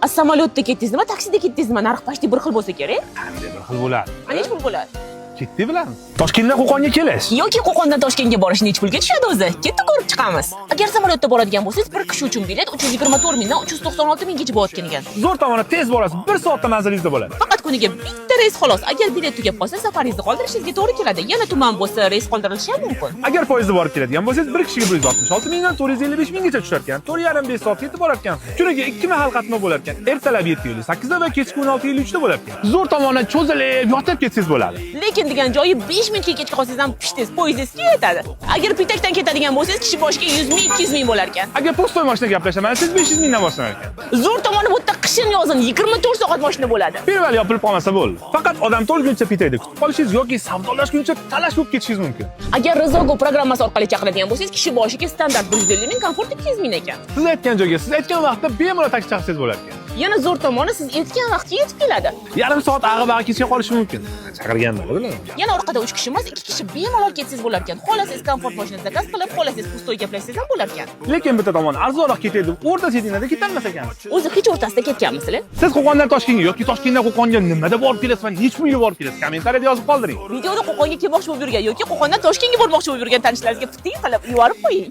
A samolyotda ketdingizmi, taksida ketdingizmi? Narx почти bir xil bo'lsa kerak. Qanday bir xil bo'ladi? A nechi pul bo'ladi? Ketdik bilamiz. Toshkentdan Qo'qonga kelish. Yoki Qo'qondan Toshkentga borish nechi pulga tushadi o'zi? Ketdik, ko'rib chiqamiz. Agar samolyotda boradigan bo'lsangiz, bir kishi uchun bilet 324 mingdan 396 minggacha bo'layotgan ekan. Zo'r tomoni, tez borasiz, 1 soatda manzilingizda bo'ladi. Faqat kuniga bitta reys xolos. Agar bilet tugab qolsa, safaringizni qoldirishingizga to'g'ri keladi. Yana tuman bo'lsa, reys qoldirilishi ham mumkin. Agar poyezdda borib keladigan bo'lsangiz, bir kishiga 166 mingdan 455 minggacha tushar ekan. 4,5-5 soat yetib borar ekan. Kuniga 2 mahal qatnov bo'lar ekan. Ertalab 7:58 da va kechki 16:53 da bo'lar ekan. Zo'r tomoni, cho'zilib yotib ketsangiz bo'ladi. Lekin degan joyi, 5 minutga kech qolsangiz ham pishdingiz, poyezdingiz ketadi. Agar pitakdan ketadigan bo'lsangiz, kishi boshiga 100 ming, 200 ming bo'lar ekan. Agar пустой mashina gaplashaman desangiz, 500 mingdan boshlanar ekan. Zo'r tomoni, bu yerda qishin yozin 24 soat mashina bo'ladi. Bemalol yopilib qolmasa bo'ldi. Faqat odam to'lguncha pitakda kutib qolishingiz yoki savdolashguncha talash bo'lib ketishingiz mumkin. Agar Rizogo programmasi orqali chaqiradigan bo'lsangiz, kishi boshiga standart 150 ming, komfort 200 ming ekan. Siz aytgan joyga, siz aytgan vaqtda bemalol taksi chaqirsangiz bo'lar ekan. Yana zo'r tomoni, siz aytgan vaqtga yetib keladi. Yarim soat ag'i-bag'i kechga qolishi mumkin. Chaqirganman, bilaman. Yana orqada 3 kishi emas, 2 kishi bemalol ketsangiz bo'lar ekan. Xohlasangiz komfort mashina zakaz qilib, xohlasangiz пустой gaplashsangiz ham bo'lar ekan. Lekin bitta tomoni, arzonroq ketay deb o'rta setinada ketolmas ekansiz. O'zi hech o'rtasida ketganmisizlar? Siz Qo'qondan Toshkentga yoki Toshkentdan Qo'qonga nimada borib kelasiz va necha pulga borib kelasiz? Kommentariyada yozib qoldiring. Videoni Qo'qonga kelmoqchi bo'lib yurgan yoki Qo'qondan Toshkentga bormoqchi bo'lib yurgan tanishlaringizga piting qilib yuborib qo'ying.